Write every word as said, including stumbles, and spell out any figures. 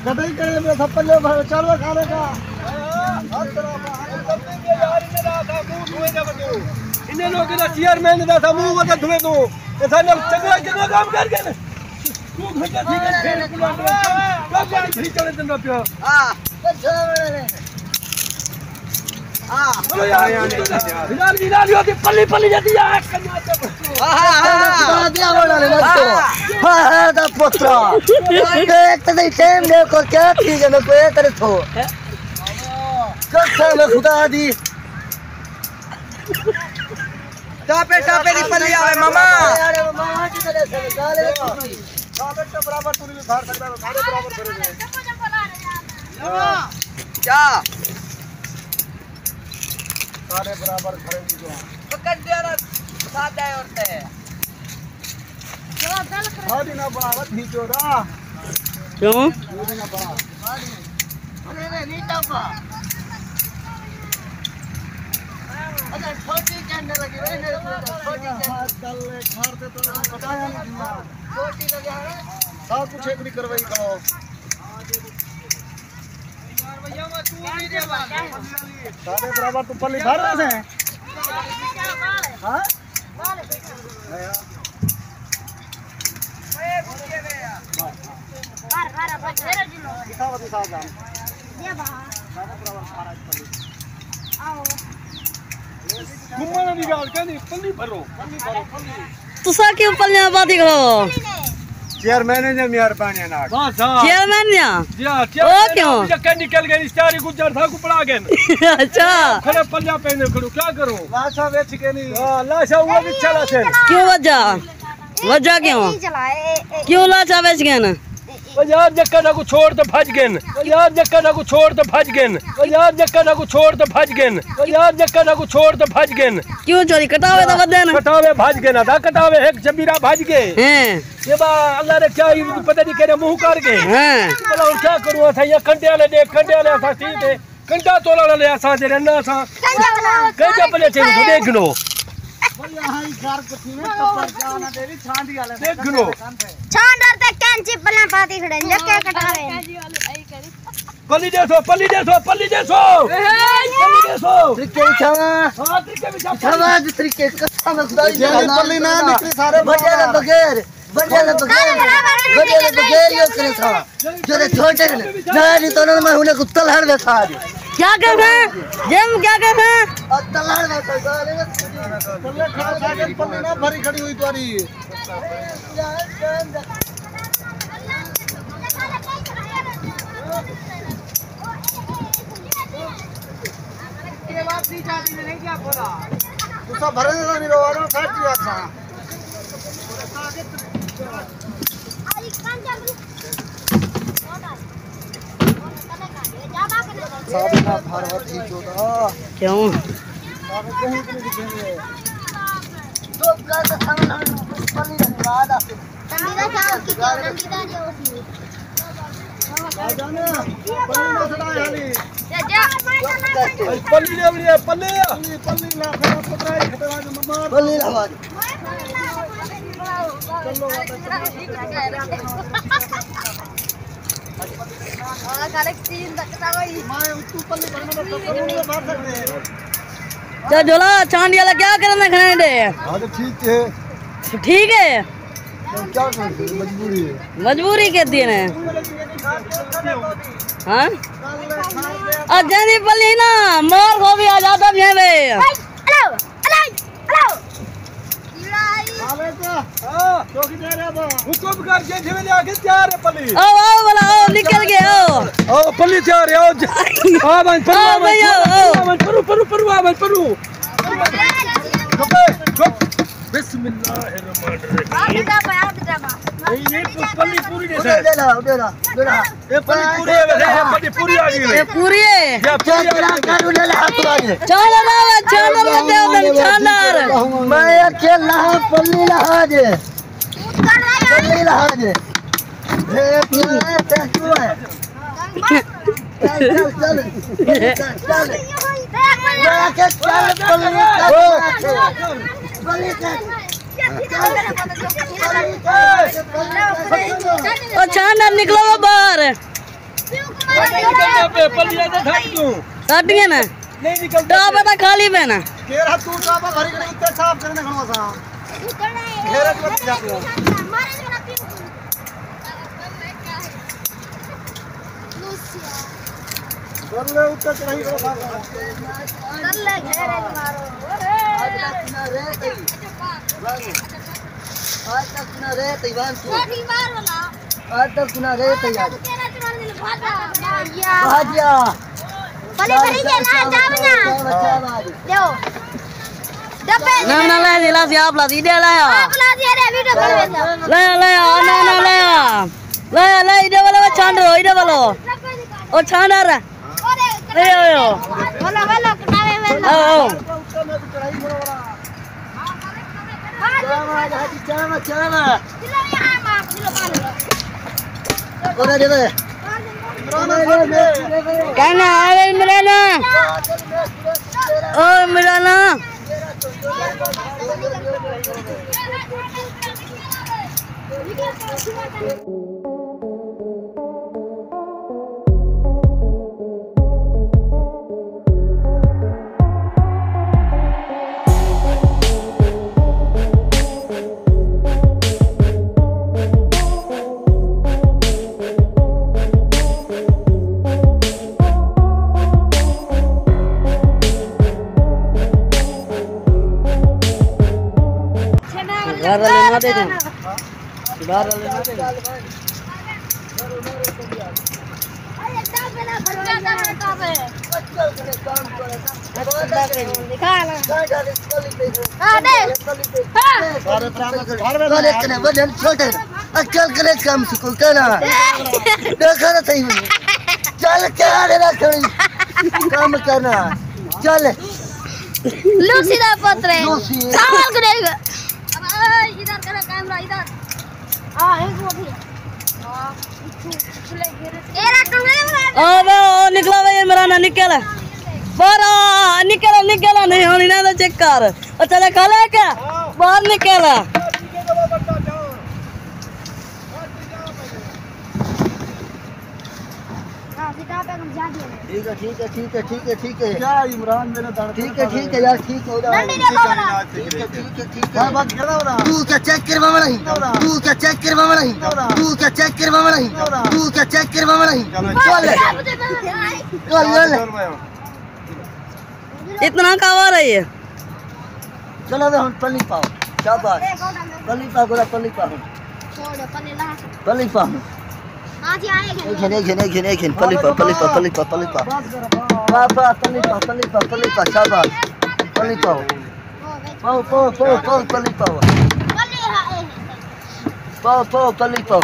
کٹائی کرے میں سب پلے بھر چلو کھانے کا۔ انہیں لوگوں دا چیئرمین دا تھا منہ ودا دھوئے دو۔ ایسا نہ چنگا چنگا کام کر کے۔ تو گھنٹہ تھی گئے پھر کلو کم کر کے چلے دن پیا۔ ہاں۔ ہلال، ہلال، یہ ہوتی پلی، پلی جاتی ہے، آٹھ کنیا تے۔ ہاں، ہاں، ہاں۔ ہاں، ہاں، دا پترا۔ دیکھ تے ٹائم دے کو کیا تھی جے میں کوئی کرے تھو۔ قسم خدا دی۔ ٹاپے، ٹاپے دی پلی آوے ماما۔ ٹاپے تے برابر تو نہیں گھر سکدا، سارے برابر کرے۔ کیا؟ سارے برابر کھڑے ہوئی جو۔ پکڑ دیا نا، سادہ ہے اور تے۔ ساڈی نہ بڑا، ودھی چودا۔ کیوں؟ ساڈی نہ بڑا۔ ارے، ارے، نہیں ٹپا۔ اچھا، چھوٹی کہنے لگی، بھائی، میرے کو چھوٹی کہنے۔ ہاتھ کر لے، گھر تے تو پتہ ہے نہیں۔ چھوٹی لگا ہے۔ سب کچھ ایک بھی کروائی کھڑو۔ سارے برابر تو پلی بھر رہے ہیں۔ ہاں؟ دکھاؤ، دکھاؤ جان۔ سارے برابر سارا پلی۔ گھمن دی ڳالھ کائنی، پلی بھرو، پلی بھرو، پلی۔ تساں کیوں پلیاں پاتی کھڑو؟ چیئرمین نے مہربانی نال۔ بس، ہاں۔ چیئرمین نے؟ جی ہاں، او چیئرمین کیوں؟ یکے نکل ڳئے، اشتہاری گجر تھا کو پڑا ڳئے۔ اچھا۔ کھڑے پلیاں پہنے کھڑو، کیا کرو؟ لاشاں وچ کے نہیں۔ ہاں، لاشاں وہ وچ چلا سے۔ کیوں وجہ؟ وجہ کیوں؟ کیوں لاشاں وچ ڳئے نا؟ او یار، جکا دا کو چھوڑ تے بھج ڳئن۔ او یار، جکا دا کو چھوڑ تے بھج ڳئن۔ او یار، جکا دا کو چھوڑ تے بھج ڳئن۔ او یار، جکا دا کو چھوڑ تے بھج ڳئن۔ کیوں چوری؟ کٹاوے تاں ودن۔ کٹاوے بھج ڳئن، ادا کٹاوے ہک شبیرہ بھج ڳئے۔ ہیں۔ یہ با اللہ نے کیا، یہ پتہ نہیں کیڑھے منہ کر ڳئے۔ ہیں۔ بھلا ہݨ کیا کروں اساں، یا کنڈے والے ݙے، کنڈے والے اساں ٹھیک ہے۔ کنڈا تولا نہ لیا سا جڑے نہ سا۔ کنڈا بنا۔ کنڈا بنے چے تو ݙیکھ لو۔ بھئی، ہاں، ہی گھر کتھی میں کپڑ جانا دے وی چھانڈی والے ݙیکھ لو۔ چھانڈر تے کینچی پلیاں پاتی کھڑے، جکے کٹاوے۔ پلی ݙیسو، پلی ݙیسو، پلی ݙیسو۔ پلی ݙیسو۔ ترکے وچھاواں۔ ہاں، ترکے وچھاواں۔ وچھاواں جی ترکے، قسم خدا دی۔ جیڑھی پلی نہ نکلی سارے بچے دے بغیر۔ بندے دے بغیر، بندے دے بغیر یو کرے سا۔ جڑے چھوٹے نے، نہ نہیں تو انہاں نے میں انہیں کو تلہڑ ویسا آج۔ کیا کہنا ہے؟ جم کیا کہنا ہے؟ اور تلہڑ ویسا، سارے تلے کھڑا سا کے پلی نہ بھری کھڑی ہوئی تاری۔ تساں بھرے دے نہیں رو، آ جاؤ، فیکٹری آ سا۔ کیوں؟ پلی ݙیوݨی ہے، پلی۔ پلی لا، پلی لا۔ تے جھولا چھانڈی والا کیا کرݨا کھڑے ݙے؟ ہاں، تے ٹھیک ہے۔ ٹھیک ہے۔ کیا کریں، مجبوری ہے۔ مجبوری کے دن ہے۔ ہاں؟ اڄ دی پلی نا، مور کو بھی آ جاتا بھی ہے بے۔ ہلو، ہلو، ہلو۔ حکم کر کے جی میں آ کے تیار ہے پلی۔ آؤ، آؤ، بلا، آؤ، نکل گئے، آؤ۔ آؤ، پلی تیار ہے، آؤ۔ آ بھائی، پرو، آؤ بھائی، آؤ، آؤ۔ آ بھائی، پرو، پرو، پرو، آ بھائی، پرو۔ چپ، چپ۔ بسم اللہ الرحمن الرحیم۔ نہیں، نہیں، پلی پوری دے دے۔ ادھر لا، ادھر لا، ادھر لا۔ اے پلی پوری ہے، اے پلی پوری آ ڳئی ہے۔ اے پوری ہے۔ یا پوری آ ڳئی ہے۔ چلو بابا، چلو بابا، چلو۔ میں اکھے لہا پلی لہا جے۔ پلی لہا جے۔ اے پلی ہے، تے کیوں ہے؟ چل، چل، چل۔ چل، چل۔ میں اکھے چل پلی کر۔ پلی کر۔ او چھانڈر نکلو او باہر۔ ساڈیاں نا۔ ٹاپ دا خالی پہ نا۔ گھیرا تو ٹاپ بھری کھڑی اتے صاف کرنے کھڑو اساں۔ گھیرا جو جا تو۔ تلے اتے چڑھائی کھڑو اساں۔ تلے گھیرے مارو۔ آج تک نہ رہے تئی۔ آج تک نہ رہے تئی وان تو۔ آج تک نہ رہے تئی آج۔ بھاجیا۔ بھلے بھلے جے نہ جاونا۔ دیو۔ ڈبے۔ نہ، نہ، لے جی، لا سی، آپ لا سی، ایݙے لایا۔ آپ لا سی، ارے ویڈیو کال وچ۔ لایا، لایا، نہ، نہ، لایا۔ لایا، لایا، ایݙے والو چھانڈو، ایݙے والو۔ او چھانڈر۔ اے، اے، او۔ بولو، بولو، کٹاوے، بولو۔ او، او۔ کہنا آ گئے عمران۔ او عمران۔ گھر والے نہ دیکھیں۔ گھر والے نہ دیکھیں۔ اکل کرے کم سکو کنا۔ دیکھا نہ صحیح ہوئی۔ چل کیا رہنا کھڑی۔ کم کرنا۔ چل۔ لوسی دا پتر ہے۔ لوسی۔ سوال کرے گا۔ ادھر کرو کیمرہ، ادھر۔ ہاں، ایک وہ بھی ہے۔ آ وے، او نکلا وے عمران، نکل۔ باہر آ، نکل، نکل، نہیں ہونی نہ تو چیک کر۔ اچھا، لے کھا لے کیا؟ باہر نکل۔ ٹھیک ہے، ٹھیک ہے، ٹھیک ہے، ٹھیک ہے، ٹھیک ہے۔ کیا عمران میرا دڑ ٹھیک ہے، ٹھیک ہے یار، ٹھیک ہو جائے۔ ڈنڈی دے بابا۔ ٹھیک ہے، ٹھیک ہے، ٹھیک ہے۔ بس، بس، گڑا ہو رہا۔ تو کیا چیک کرواونا ہی؟ تو کیا چیک کرواونا ہی؟ تو کیا چیک کرواونا ہی؟ تو کیا چیک کرواونا ہی؟ چلو۔ چل۔ چل، چل۔ اتنا کور ہے یہ۔ چلو وے ہن پلی پاؤ۔ شاباش۔ پلی پاؤ، گولا پلی پاؤ۔ چھوڑ، پلی لا۔ پلی پاؤ۔ ہاں جی، آئے گئے۔ ایک ہن، ایک ہن، ایک ہن، ایک ہن۔ پلی پاؤ، پلی پاؤ، پلی پاؤ، پلی پاؤ۔ واہ، واہ، پلی پاؤ، پلی پاؤ، پلی پاؤ، شاباش۔ پلی پاؤ۔ پاؤ، پاؤ، پاؤ، پاؤ، پلی پاؤ۔ پلی ہاں، اے ہے۔ پاؤ، پاؤ، پلی پاؤ۔